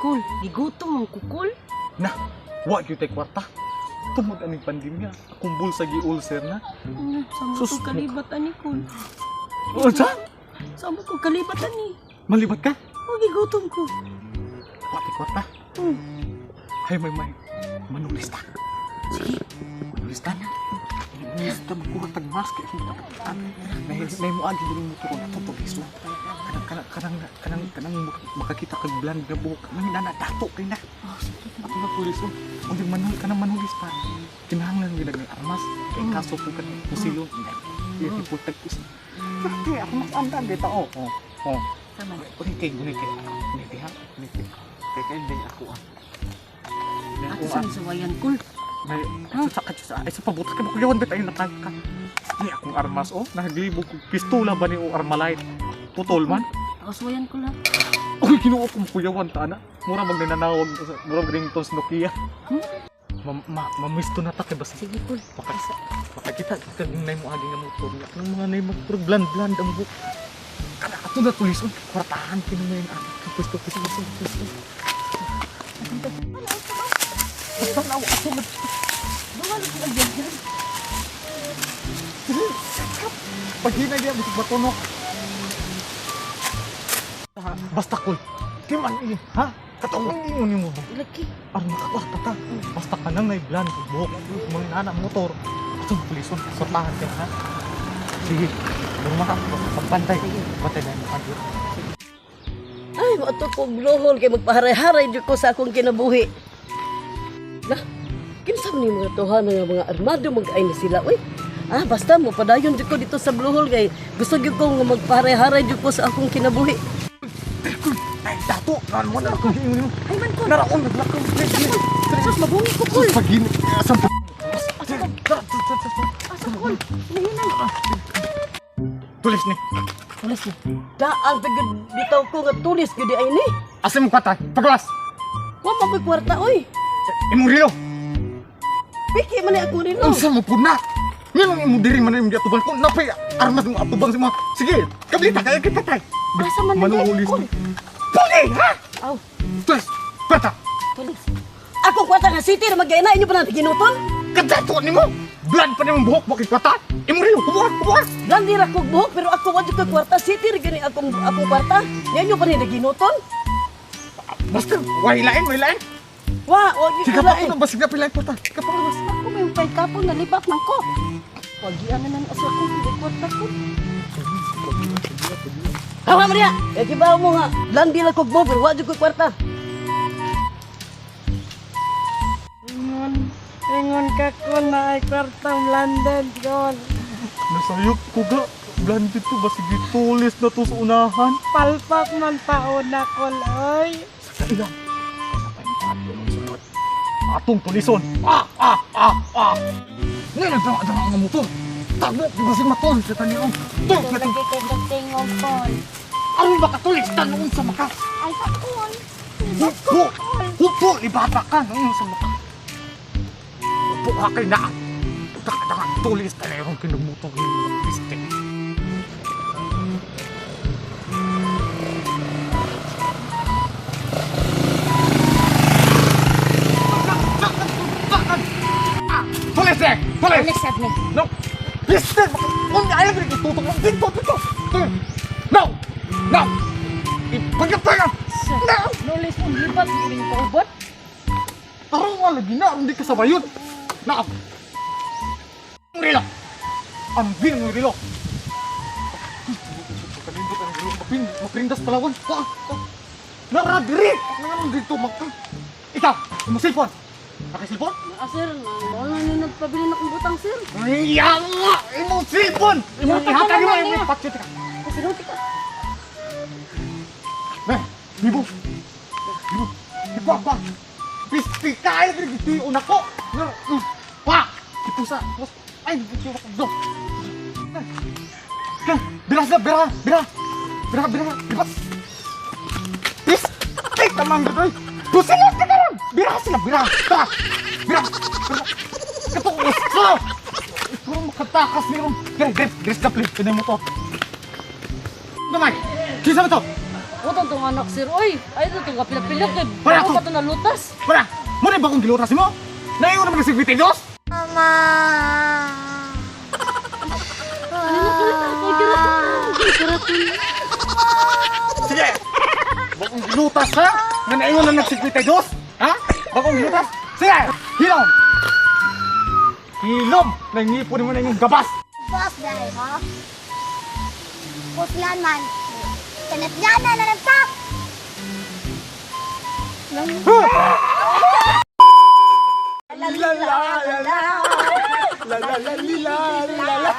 Kul, gigutom ang kukul. Na, wa gyud tay kwarta. Tungod aning pandemya, akong bulsa gi-ulcer na. Sama Sus, ko kalibat ani, Kul. Unsa? Sama ko kalibat ani. Malibat ka? Oh, gigutom ko. Wa tay kwarta. Hay may may manulis ta. Sige. Manulis ta na. Manulis ta magkuha tag mask kay akong taputan. Nay nay mo agi diri mo turon ato tuliso. Kanang kanang kanang kanang kanang makakita kag bland na buhok. Nang nana dato kay na. Oh, sige. Ato na tuliso. Unti manul kanang manulis pa. Kinahanglan gyud ang armas kay kaso po kanang pusilon. Iya putag is. Kay armas andan kay tao. Oh. Oh. Tama. Uni kay guni kay. Uni kay ha. Uni kay. Kay kay day ako ah. Day Ato ako sa ah. suwayan, Kul. May sa sa ay sa pabuta kay makuyawan ba tayo nakay ka. Ni akong armas oh, naglibog kog pistola ba ni o armalite. Putol man. Ako suwayan, Kul, ha. Uy, Ginoo ko makuyawan ta ana. Mura mag nanawag, mura mag ringtones Nokia. Hmm? Ma, ma, mamisto na ta kay basta Sige, Kul. Maka, makakita ka nay mo agi nga motor niya. Kanang mga nay mo bland bland ang buhok. Kana ato na tulison, kwartahan kini mo yung agi. Pwesto pwesto pwesto pwesto. Basta na ako ato na. Dumal ko ang yan. Paghina diya bisag batunok. Basta kol. Di man ini, ha? Katong ingon nimo ba? Laki. Aron makakwarta ta. Basta ka nang naiblan kag buhok, mga nana motor. Ato na tulison, kwartahan ka ha. Sige, luma ka, pagbantay. Bantay na yung mukha. Ay, mato ko glohol kay magpaharay-haray jud ko sa akong kinabuhi. Lah, kinsa man ni mga tuhan nga mga armado mag-ay na sila oy. Ah, basta mo padayon jud ko dito sa Bluhol kay gusto gyud ko nga magpaharay-haray jud ko sa akong kinabuhi. Ay, dato! Naan mo na ako ingon nimo. Ay man, Kul. Naraon, naglakaw. Sus, mabungi ko, Kul. Pagin, asam pa. Asa, Kul? Hinahinay. Tulis ni. Tulis ni. Daan pa gyud bitaw ko nga tulis gyud di ay ni. Asa mo kwarta? Paglas! Wa man ko'y kwarta oy. Imong rilo! Piki man ni ako nilo. Unsa mo pud na? Nganong imo diri man imong giatubang ko napay armas mo atubang sa mga. Sige, kablita kay kita tay. Asa man na Manuhulis. Kul? Puli, ha? Aw, Tulis, kwarta. Tulis. akong kwarta nga city ra magyay na inyo pa na ginuton. Kadato nimo. Blood pa nimong buhok bakit kwarta? Imong rilo, hubuha, hubuha. Landi ra kog buhok pero ako wa jud ko'y kwarta, city ra gyud ni akong akong kwarta. Nya inyo pa ni ginuton. Basta, way lain, way lain. Wa, wa gyud Sige ko pa lain. ko na, basig na pila kwarta. Sige pa ko na. Ako may upay kapon, nalibat man ko. Wagian na nan asa ko, hindi kwarta ko. Hawa Maria, kay kibaw mo nga, landi lang kog buhok pero wa jud ko'y kwarta. Ingon, ingon ka ko na ay kwartang London kon. Nasayop ko ga. Blinded to, basig tulis na to sa unahan. Palpak man pauna ko, oy. Sa ilang. Kaya pa yung sunod. Atong tulison. Ah, ah, ah, ah. Ngayon, nagdama-dama ang motor. Tagbo, basig matulis sa taniong. Tulis na to. Lagi kay tingog kon. Aron makatulis, tanoon sa maka. Ay sa kon. Hupo! Hupo! Libata ka! Noon sa maka. Hupo ka kay na. Taka-taka, tulis na yung kinumutok yung mga piste. Tulis eh! Tulis! Tulis sad ni. No! Piste! Kung ayaw rin itutok mo, dito, dito! No! No! Ipagkatagan! No! Nulis mo, libat, hindi ko ubot. Tarong nga lagi na, hindi ka sabayon. Na! Ang rilo! Ang bin ng rilo! Kanindot ang rilo. Maprindas palawan. Pa! Pa! Nara, diri! Nanganon dito, magka... Ikaw! Imo cellphone! Naka cellphone? Ah, sir, mo na ni nagpabili na kong butang, sir. Ay, yalla! Imo cellphone! Imo ihatag mo! Imo ipatyo ka! Kasi ruti ka. Ne! Libo! Libo! Ipa pa! Pisti ka! Ay, diri una ko! Nara! Pa! Ipusa! Pus! Ay, dito ako do! Ka! Bira sa bira! Bira! Bira! Bira! Lipat! Pisti ka man ganoy! Pusilot ka karon! Bira sila! Bira! Tara! Bira! Bira! Katong uso! Ikaw makatakas niyo! Dire! Dire! Dire sa plate! Pinay mo to! Gamay! Kinsa ba to? Utang tong anak sir, oy. Ay ito tong kapila-pila kay Wala bago to. pa to nalutas. Wala! Mo na ba kung gilutas mo? Naingon naman si Vitidos? Sige! Bagong gilutas ha? Nga naingon na nag-52? Ha? Bagong gilutas? Sige! Hilom! Hilom! Nangipon mo na yung gabas! Boss dahil ha? Puslan man. Kanatyan na na nagtak! La la la la la la la la la la.